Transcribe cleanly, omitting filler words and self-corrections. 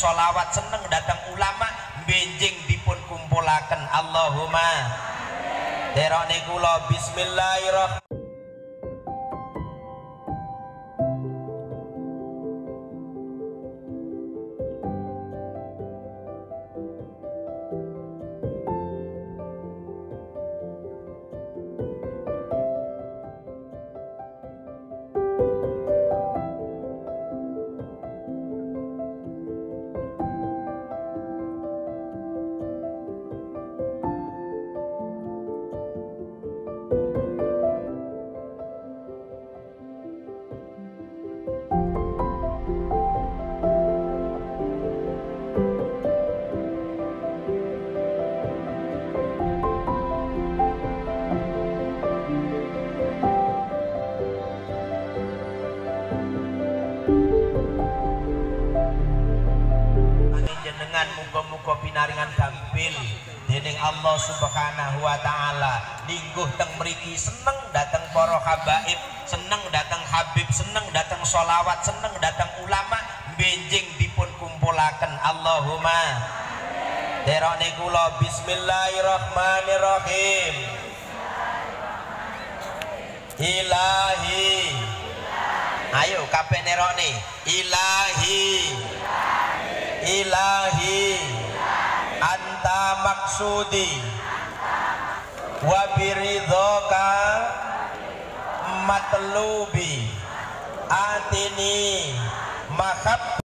sholawat, seneng datang ulama, benjing dipun kumpulaken. Allahumma terone kula bismillahirrahmanirrahim. Muga-muga pinaringan gampil dening Allah Subhanahu wa taala. Lingguh teng mriki seneng dateng para habaib, seneng dateng habib, seneng dateng sholawat, seneng dateng ulama, benjing dipun kumpulaken. Allahumma terone kula bismillahirrahmanirrahim. Ilahi, ayo kabeh nerone ilahi, ilahi anta maksudi wa biridhoka matlubi atini mahab.